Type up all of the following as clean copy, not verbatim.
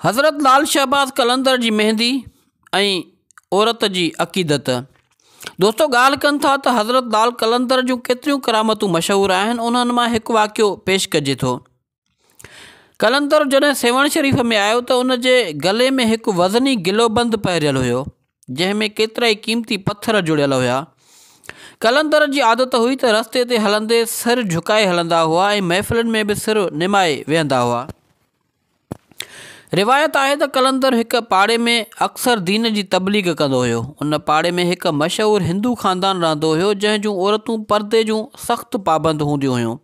حضرت لال شهباز قلندر جي مهندي ۽ عورت جي عقيدت. دوستو ڳالهه ڪن ٿا ته حضرت لال قلندر جون ڪيتريون ڪرامتون مشهور آهن انهن مان هڪ واقعو پيش ڪجي ٿو. قلندر جڏهن سيوهڻ شريف ۾ آيو ته ان جي گلي ۾ هڪ وزني گلوبند پهريل هيو جنهن ۾ ڪيترائي قيمتي پٿر جڙيل هيا. قلندر جي عادت هئي ته رستي تي هلندي سر جهڪائي هلندا هئا ۽ محفلن ۾ به سر نمائي ويهندا هئا. روايت آهي ته قلندر هڪ پاڙي ۾ اڪثر دين جي تبليغ ڪندو هيو. ان پاڙي ۾ هڪ مشهور هندو خاندان رهندو هيو جنهن جون عورتون پردي جون سخت پابند هونديون هيون.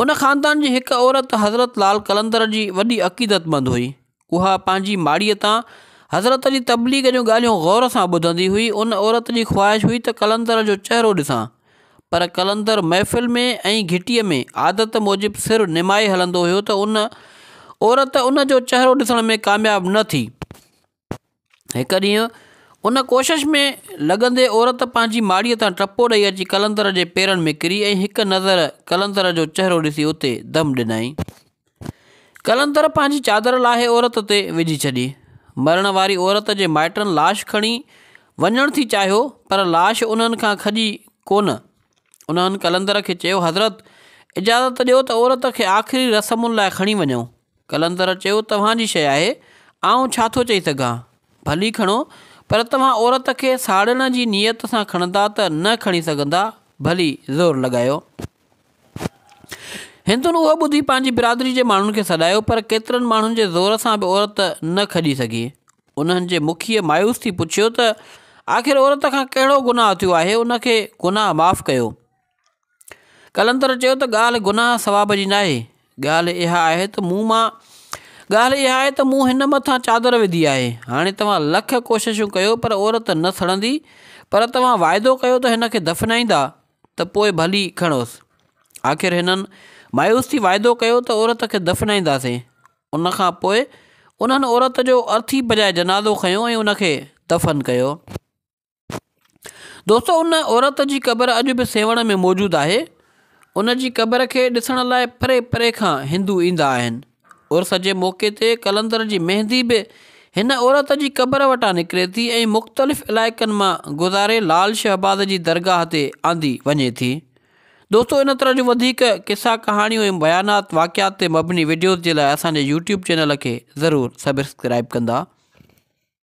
ان خاندان جي هڪ عورت حضرت لال قلندر جي وڏي عقيدتمند هئي. اها پنهنجي ماڙيء تان حضرت جي تبليغ جون ڳالهيون غور سان ٻڌندي هئي. ان عورت جي خواهش هئي ته قلندر جو چهرو ڏسان. پر قلندر محفل ۾ ۽ گهٽيء ۾ عادت موجب سر نمائي هلندو هيو ته ان عورت ان جو چهرو ڏسڻ ۾ ڪامياب نه ٿي. هڪ ڏينهن ان ڪوشش ۾ لڳندي عورت پنهنجي ماڙيء تان ٽپو ڏئي اچي قلندر جي پيرن ۾ ڪري ۽ هڪ نظر قلندر جو چهرو ڏسي اتي دم ڏنائين. قلندر پنهنجي چادر لاهي عورت تي وجهي ڇڏي. مرڻ واري عورت جي مائٽن لاش کڻي وڃڻ ٿي چاهيو پر لاش انهن کان کڄي ڪونه. انهن قلندر کي چيو حضرت! اجازت ڏيو ته عورت کي آخري رسمن لاء کڻي وڃون. قلندر چيو توهان جي شيء آهي، آئون ڇا ٿو چئي سگهان. ڀلي کڻو، پر توهان عورت کي ساڙڻ جي نيت سان کڻندا ته نه کڻي سگهندا، ڀلي زور لڳايو. هندن اهو ٻڌي پنهنجي برادري جي ماڻهن کي سڏايو پر ڪيترن ماڻهن جي زور سان به عورت نه کڄي سگهي. انهن جي مکيء مايوس ٿي پڇيو ته آخر عورت کان ڪهڙو گناهه ٿيو آهي ان کي گناهه معاف ڪيو. قلندر چيو ته ڳالهه گناهه ثواب جي ناهي، ڳالهه اها آهي ته مون مان ڳالهه اها آهي ته مون هن مٿان چادر وڌي آهي، هاڻي توهان لک ڪوششون ڪيو پر عورت نه سڙندي، پر توهان واعدو ڪيو ته هن کي دفنائيندا ته پوء ڀلي کڻوس. آخر هنن مايوس ٿي واعدو ڪيو ته عورت کي دفنائينداسين. ان کان پوء انهن عورت جو ارٿي بجاء جنازو کنيو ۽ ان کي دفن ڪيو. دوستو ان عورت جي قبر اڄ به سيوهڻ ۾ موجود آهي. ان جي قبر کي ڏسڻ لاء پري پري کان هندو ايندا آهن. عرس جي موقعي تي قلندر جي مهندي به هن عورت جي قبر وٽان نڪري ٿي ۽ مختلف علائقن مان گذاري لال شهباز جي درگاهه تي آندي وڃي ٿي. دوستو ان طرح جون وڌيڪ قصا ڪهاڻيون ۽ بيانات واقعات تي مبني وڊيوز جي لاء اسان جي يوٽيوب چينل کي ضرور سبسڪرائيب ڪندا.